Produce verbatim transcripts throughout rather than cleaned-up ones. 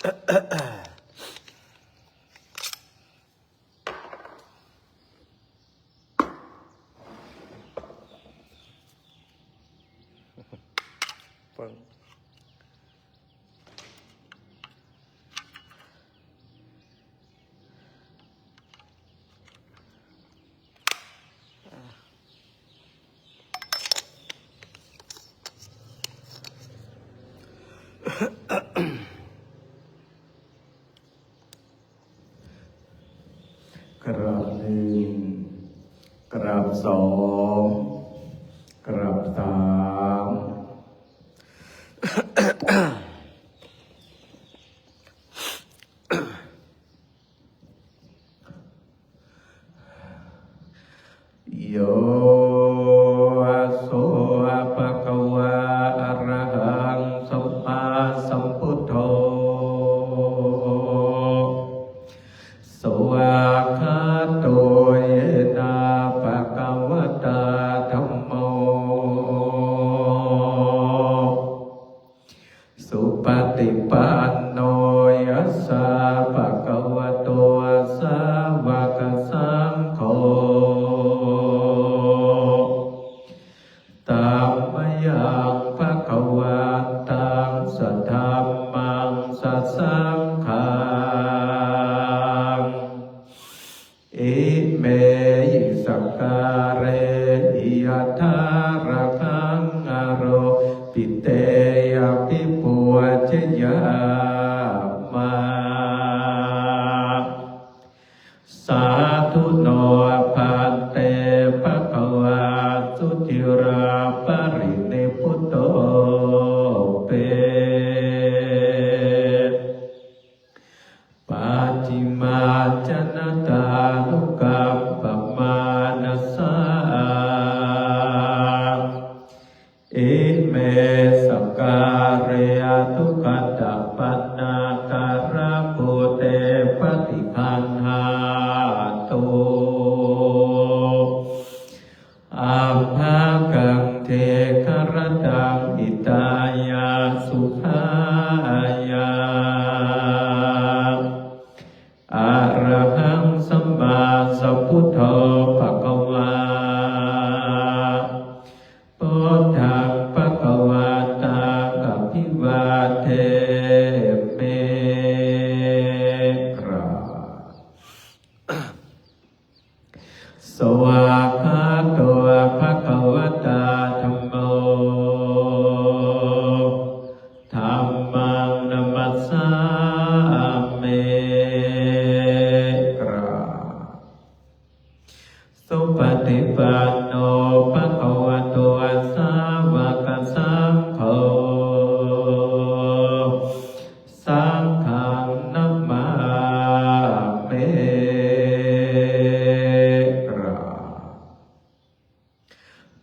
กราบหนึ่ง กราบสอง กราบสาม Yo so bhagavā arahaṃ sammāsambuddho, svākkhāto yena bhagavatā dhammo, supaṭipanno yassa bhagavato sāvakasaṅgho, tammayaṃ bhagavantaṃ sadhammaṃ sasaṅghaṃ, imehi sakkārehi yathārahaṃ āropitehi abhipūjayāma. Sādhu no bhante bhagavā suciraparinibbuto ve. Pacchimājanatānukampamānasā, ime sakkāre anuggatapaṇṇākārabhūte paṭiggaṇhātu, amhākaṃ dīgharattaṃ hitāya sukhāya. Arahaṃ sammāsambuddho bhagavā, buddhaṃ bhagavantaṃ abhivādemi. กราบ Svākkhāto bhagavatā dhammo, dhammaṃ namassāmi. กราบ Supaṭipanno bhagavato sāvakasaṅgho, saṅghaṃ namāmi. กราบ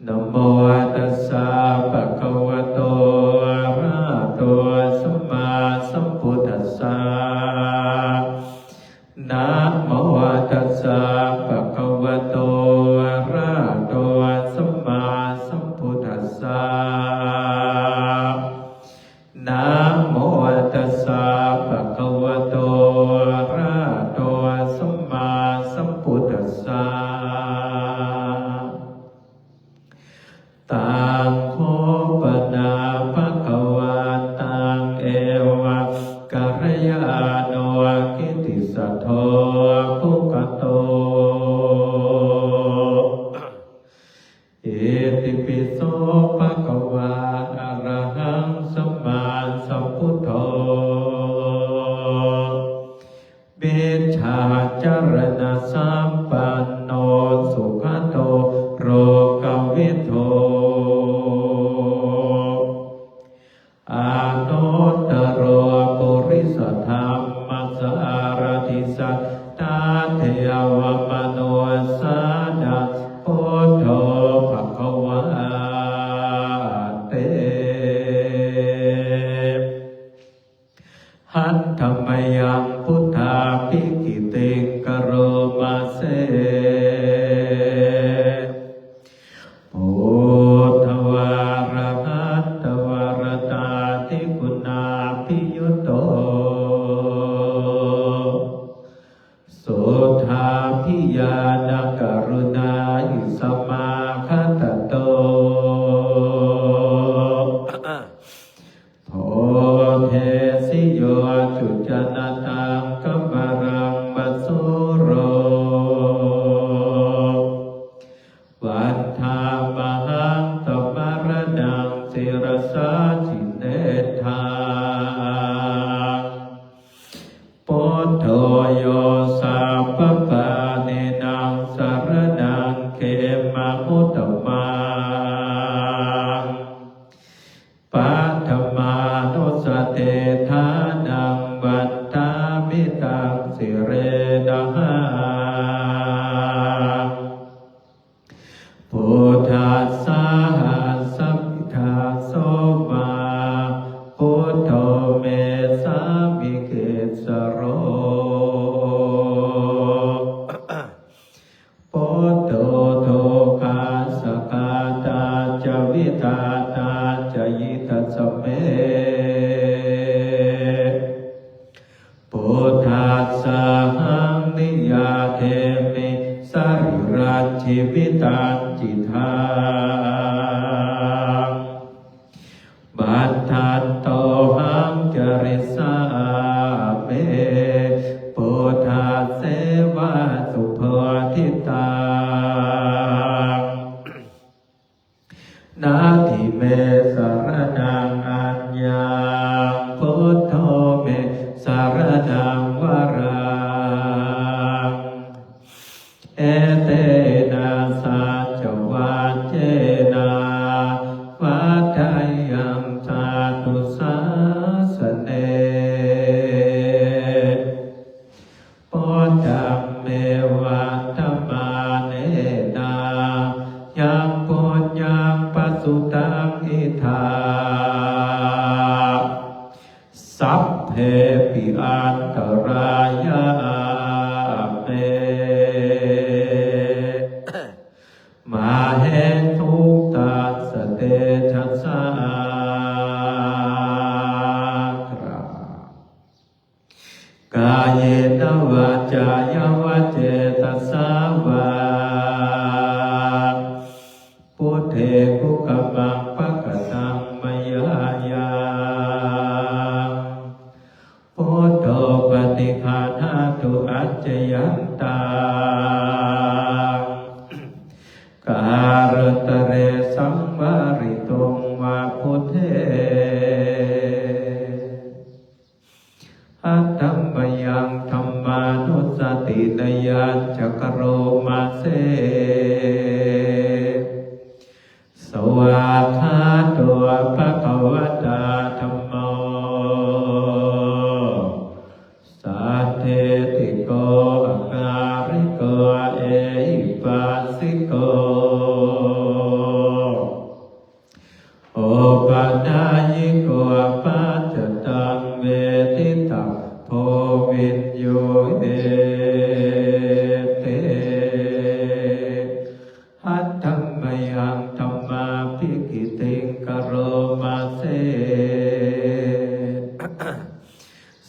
Namo tassa bhagavato arahato sammāsambuddhassa. Namo tassa bhagavato arahato sammāsambuddhassa. Namo tassa bhagavato arahato sammāsambuddhassa. Taṃ kho pana bhagavantaṃ evaṃ kalyāṇo kittisaddo bhagavato. Itipi so bhagavā arahaṃ sammāsambuddho, vijjācaraṇasampanno sugato lokavidū, anuttaro purisadammasārathi satthā devamanussānaṃ buddho bhagavāti. Handa mayaṃ buddhābhigītiṃ karoma se. Buddhavārahantavaratādiguṇābhiyutto samāgatatto bodhesi yo sujanataṃ kamalaṃva sūro vandāmahaṃ tamaraṇaṃ sirasā jinendaṃ. Buddho yo sabbapāṇīnaṃ saraṇaṃ khemamuttamaṃ. Paṭhamānussatiṭṭhānaṃ vandāmi taṃ sirenahaṃ. Buddhassāhasmi dāso maṃ, buddho me sāmikissaro. Buddho dukkhassa ghātā ca vidhātā ca hitassa me. Buddhassāhaṃ niyyādemi sarīrañjīvitañcidaṃ. Bhaddatohaṃ carissāmi buddhasseva subodhitaṃ. Natthi me saraṇaṃ aññaṃ, buddho me saraṇaṃ varaṃ. Etena saccavajjena vaḍḍheyyaṃ satthu sāsane. Buddhaṃ me vandamānena yaṃ puññaṃ pasutaṃ idha, sabbepi antarāyā me māhesuṃ tassa tejasā. Kāyena vācāya va cetasā vā, buddhe kukammaṃ pakataṃ mayā yaṃ, buddho paṭiggaṇhatu accayantaṃ, kālantare saṃvarituṃ va buddhe. Handa mayaṃ dhammānussatinayañca karoma se. Svākkhāto bhagavatā dhammo, sandiṭṭhiko akāliko ehipassiko, opanayiko paccattaṃ veditabbo viññūhīti. Handa mayaṃ dhammābhigītiṃ karoma se.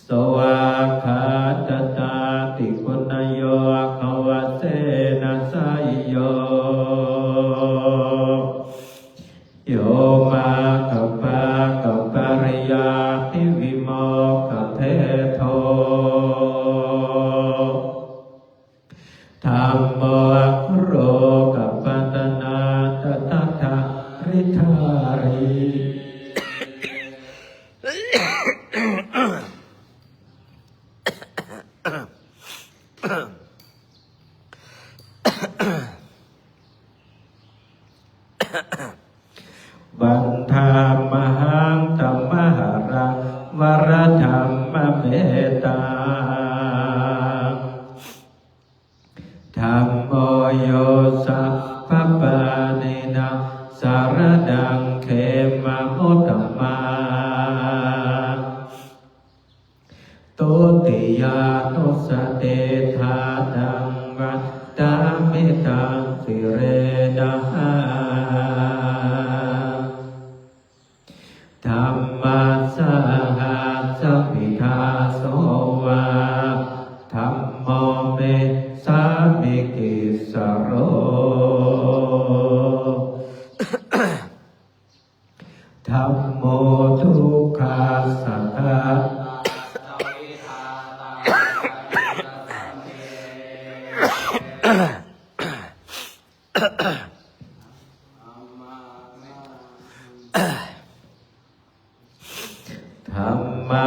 Svākkhātatādiguṇayogavasena seyyo, yo māgapākapariyāpivimokkhabhedo, dhammo kulokapatanā tadadhāridhārī. Vandāmahaṃ tamaharaṃ varadhammametaṃ. Dhammo yo sabbapāṇīnaṃ saraṇaṃ khemamuttamaṃ. Dutiyānussatiṭṭhānaṃ vandāmi taṃ sirenahaṃ. Dhammassāhasmi dāso maṃ, dhammo me sāmikissaro.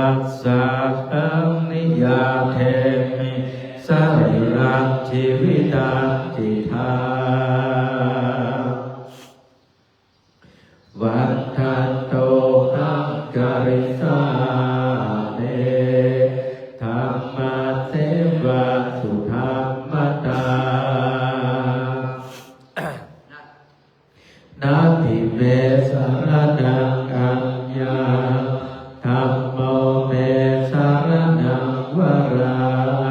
Dhammassahaṃ niyyādemi sarīrañjīvitañcidaṃ. Vandantohaṃ carissāmi dhammasseva sudhammataṃ. Natthi me saraṇaṃ aññaṃ, dhammo me saraṇaṃ varaṃ.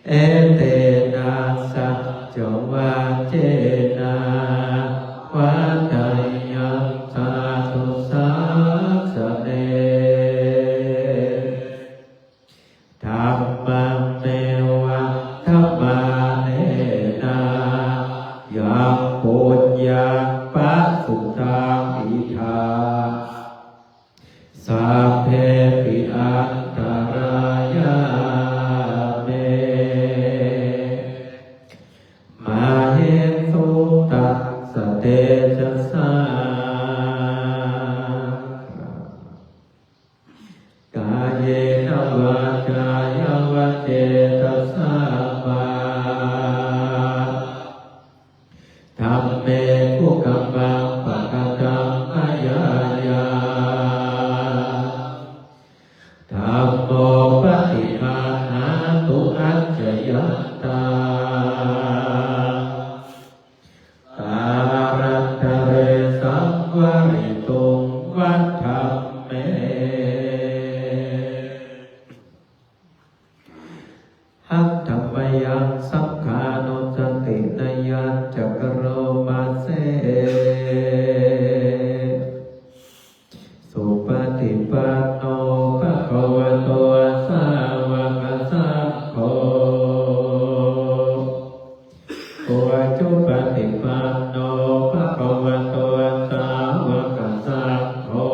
Etena saccavajjena vaḍḍheyyaṃ sādhusāsane. Dhammaṃ me vandamānena yaṃ puññaṃ pasutaṃ idha, sabbepi antarāyā me māhesuṃ tassa tejasā. Kāyena vācāya va cetasā vā, dhamme kukammaṃ pakataṃ mayā yaṃ, dhammo paṭiggaṇhatu accayantaṃ, kālantare saṃvarituṃ va dhamme. Handa mayaṃ saṅghānussatinayañca karoma se. Supaṭipanno bhagavato sāvakasaṅgho, ujupaṭipanno bhagavato sāvakasaṅgho,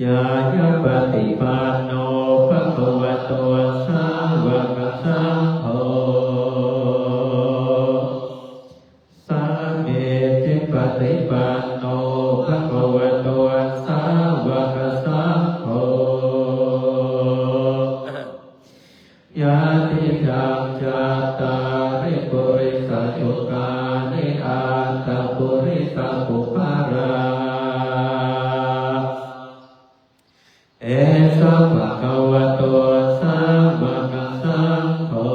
ñāyapaṭipanno bhagavato sāvakasaṅgho, sāmīcipaṭipanno bhagavato sāvakasaṅgho, yadidaṃ cattāri purisayugāni aṭṭha purisapuggalā, esa bhagavato sāvakasaṅgho,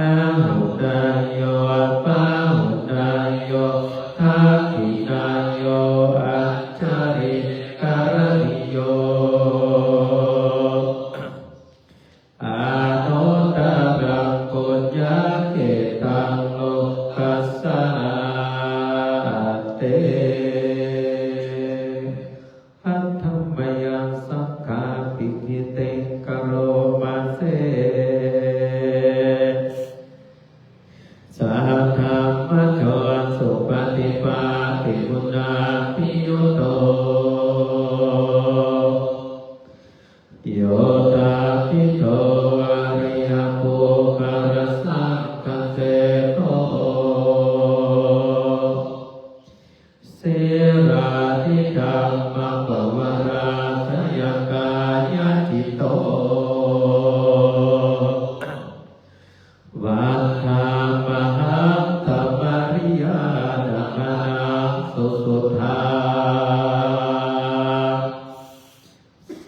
āhuneyyo pāhuneyyo dakkhiṇeyyo añjalikaraṇīyo, anuttaraṃ puññakkhettaṃ lokassāti. Handa mayaṃ saṅghābhigītiṃ karoma se. Saddhammajo supaṭipattiguṇābhiyutto, yoṭṭhabbidho ariyapuggalasaṅghaseṭṭho, sīlādidhammapavarāsayakāyacitto, vandāmahaṃ tamariyanāganaṃ susuddhaṃ.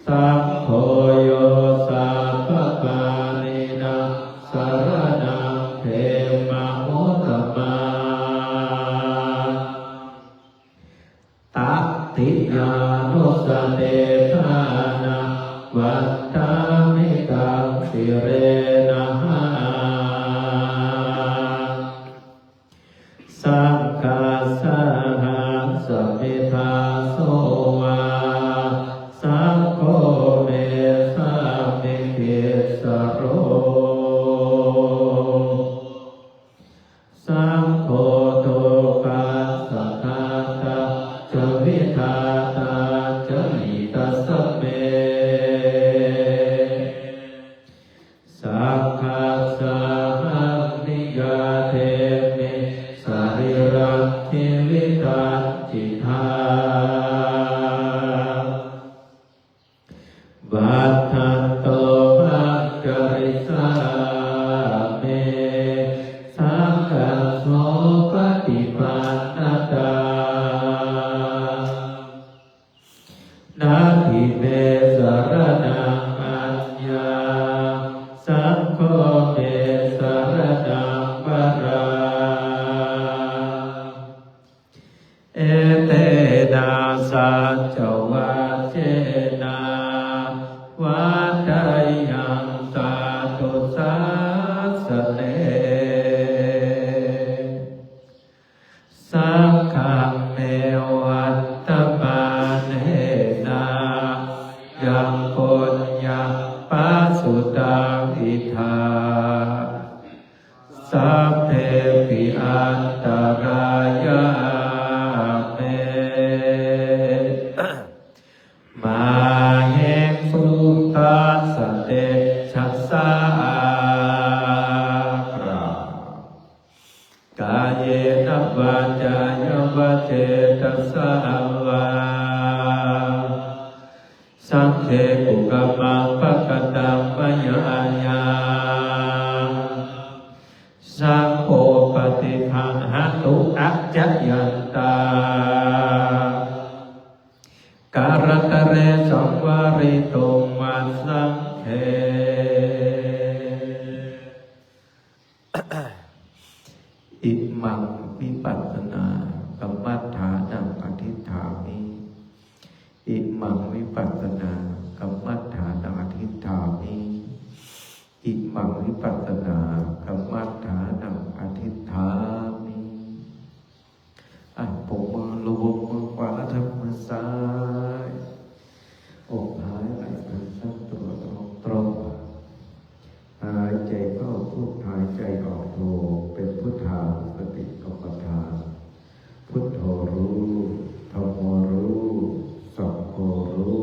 Saṅgho yo sabbapāṇīnaṃ saraṇaṃ khemamuttamaṃ, tatiyānussatiṭṭhānaṃ vandāmi taṃ sirenahaṃ. Saṅghassāhaṃ samiddhaṃ so vā, saṅgho me sāmikissaro. Saṅgho dukkhassa ghātā ca vidhātā ca hitassa Natthi me saraṇaṃ aññaṃ, saṅgho me saraṇaṃ varaṃ. Etena saccavajjena vaḍḍheyyaṃ satthu sāsane. Saṅghaṃ me vandamānena yaṃ puññaṃ pasutaṃ idha, sabbepi antarāyā me māhesuṃ tassa tejasā. กล่าว Kāyena vācāya va cetasā vā, saṅghe kukammaṃ pakataṃ mayā yaṃ, saṅgho paṭiggaṇhatu accayantaṃ, kālantare saṃvarituṃ va saṅghe. Imaṃ vipassanākammaṭṭhānaṃ adhiṭṭhāmi. Imaṃ vipassanākammaṭṭhānaṃ adhiṭṭhāmi. Imaṃ vipassanākammaṭṭhānaṃ adhiṭṭhāmi. อ่ะ ปรบมือ รวมมือขวาทับมือซ้าย อกหายไหล่พยุงตัวตรงตรงๆ หายใจเข้าพุท หายใจออกโท เป็นพุทธานุสติกรรมฐาน พุทโธรู้ ธัมโมรู้ สังโฆรู้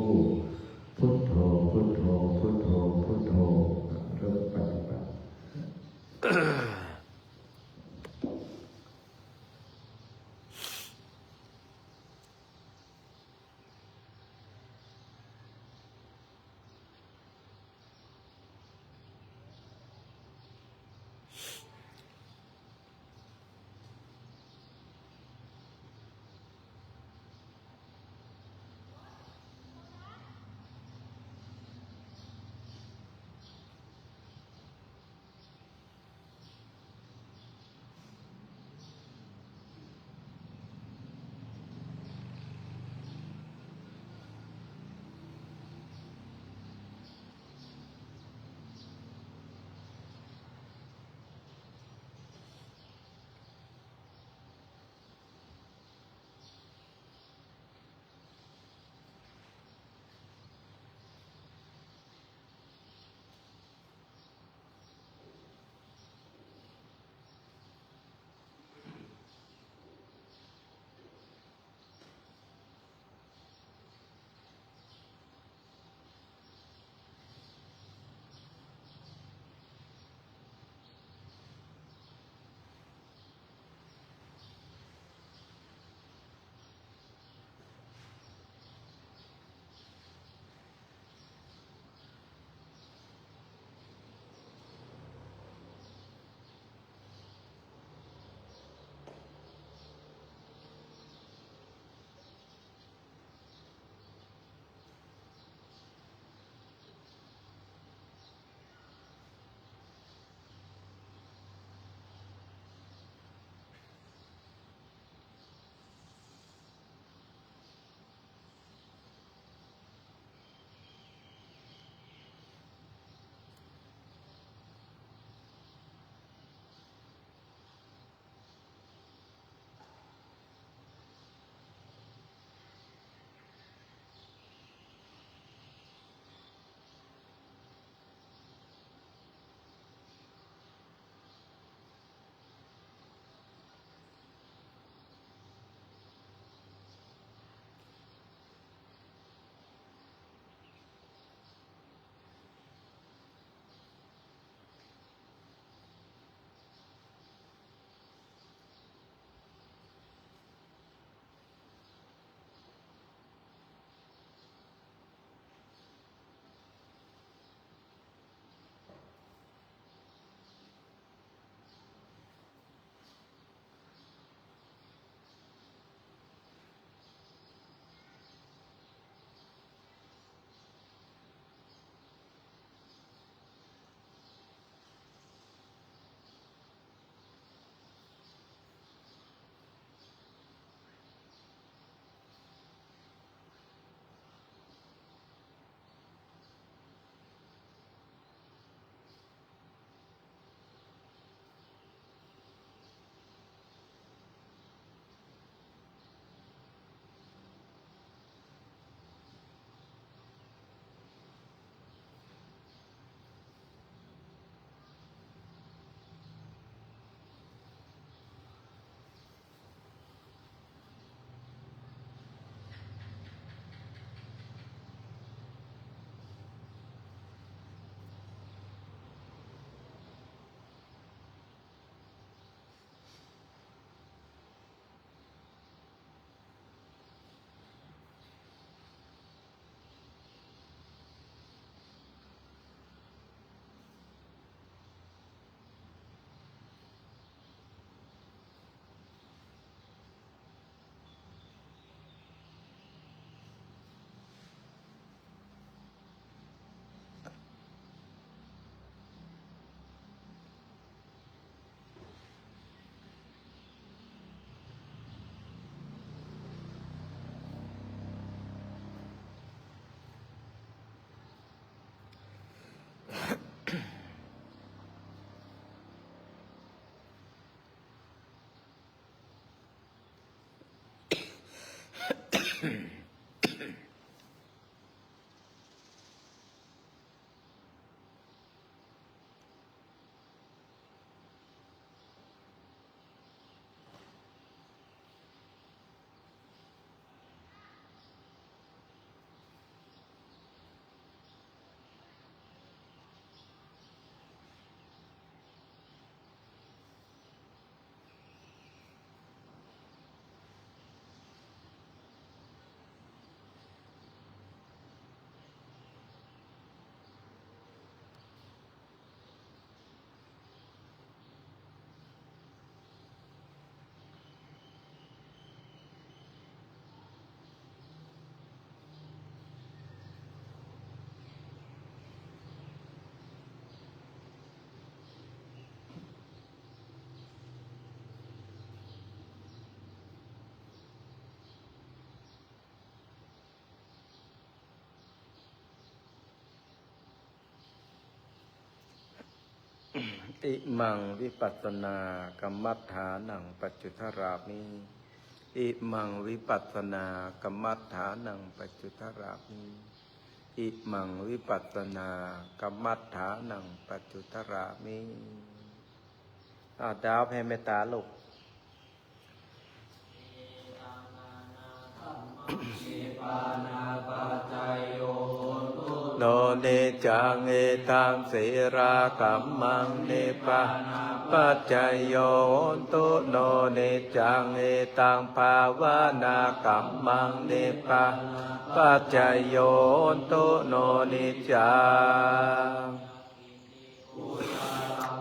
Imaṃ vipassanākammatthānaṃ paccuddarāmi. Imaṃ vipassanākammatthānaṃ paccuddarāmi. Imaṃ vipassanākammatthānaṃ paccuddarāmi. อ่า ดาวแผ่เมตตาลูก no niccaṃ, idaṃ sīlakammaṃ nibbānapaccayo hotu, no niccaṃ, idaṃ bhāvanākammaṃ nibbānapaccayo hotu, no niccaṃ.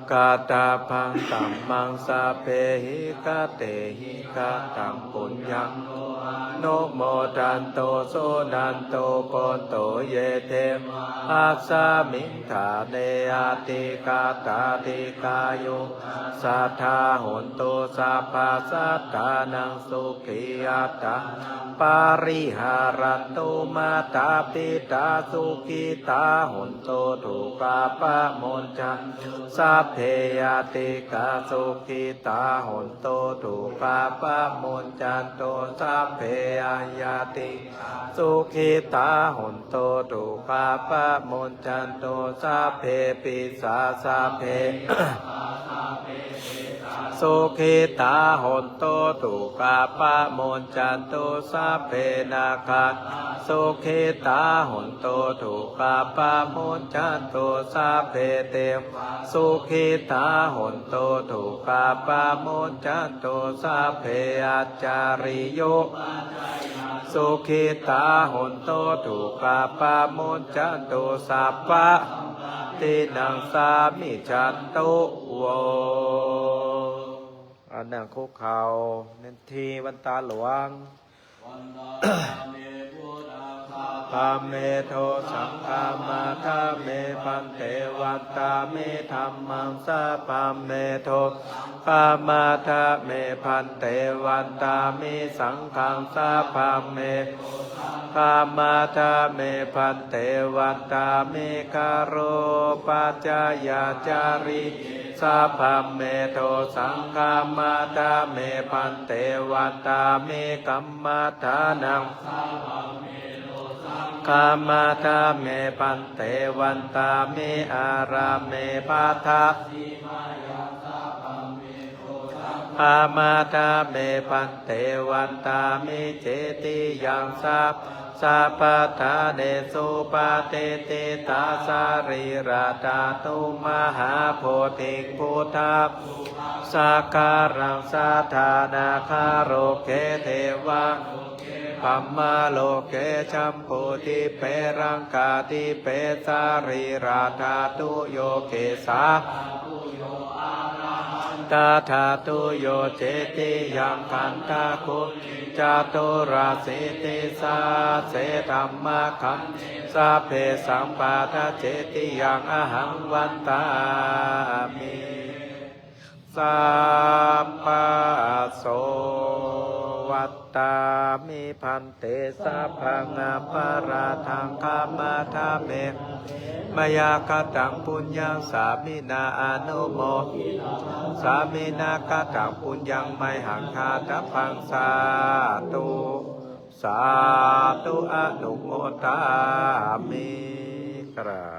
Katabbaṃ dhammaṃ sabbehi katehi kataṃ puññaṃ no anumodantu suṇantu bhonto ye devā asmiṃ ṭhāne adhigatā dīghāyukā sadā hontu sabbasattānaṃ sukhī attānaṃ pariharantu. Mātā pitā sukhitā hontu dukkhā pamuñcantu sabbe ñātikā sukhitā hontu dukkhā pamuñcantu sabbe aññātikā sukhitā hontu dukkhā pamuñcantu sabbe pisā sabbe sukhitā hontu dukkhā pamuñcantu sabbe nakkhattā sukhitā hontu dukkhā pamuñcantu sabbe devā sukhitā hontu dukkhā pamuñcantu sabbe ācariyupajjhāyā sukhitā hontu dukkhā pamuñcantu sabbasampattīnaṃ samijjhantu vo. อ่า นั่งคุกเข่า เน้นทีวันตาหลวง Vandāmi buddhaṃ sabbaṃ vandāmi bhante, vandāmi dhammaṃ sabbaṃ me buddhaṃ sabbaṃ vandāmi bhante, vandāmi saṅghaṃ sabbaṃ me buddhaṃ sabbaṃ vandāmi bhante, vandāmi garopacayācariye sabbaṃ me buddhaṃ sabbaṃ vandāmi bhante, vandāmi kammaṭṭhānaṃ sabbaṃ me buddhaṃ sabbaṃ vandāmi bhante, vandāmi ārāme pattha sabbaṃ me buddhaṃ sabbaṃ vandāmi bhante, vandāmi cetiyaṃ sabbaṃ sabbaṭṭhānesu patiṭṭhitā sarīradhātu mahābodhiṃ buddha sakkāraṃ sadā nāgarogake devaloke brahmaloke jambudīpe laṅkādīpe sarīradhātuyo kesā dhātuyo cetiyaṃ gandhakukkhiṃ caturāsītisahassadhammakkhandhe sabbesaṃ pattacetiyaṃ ahaṃ vandāmi sabbaso. Vandāmi bhante, sabbaṃ aparādhaṃ khamatha me. Mayā kataṃ puññaṃ sāminā anumoditabbaṃ, sāminā kataṃ puññaṃ mayhaṃ dātabbaṃ, sādhu sādhu anumodāmi. กราบ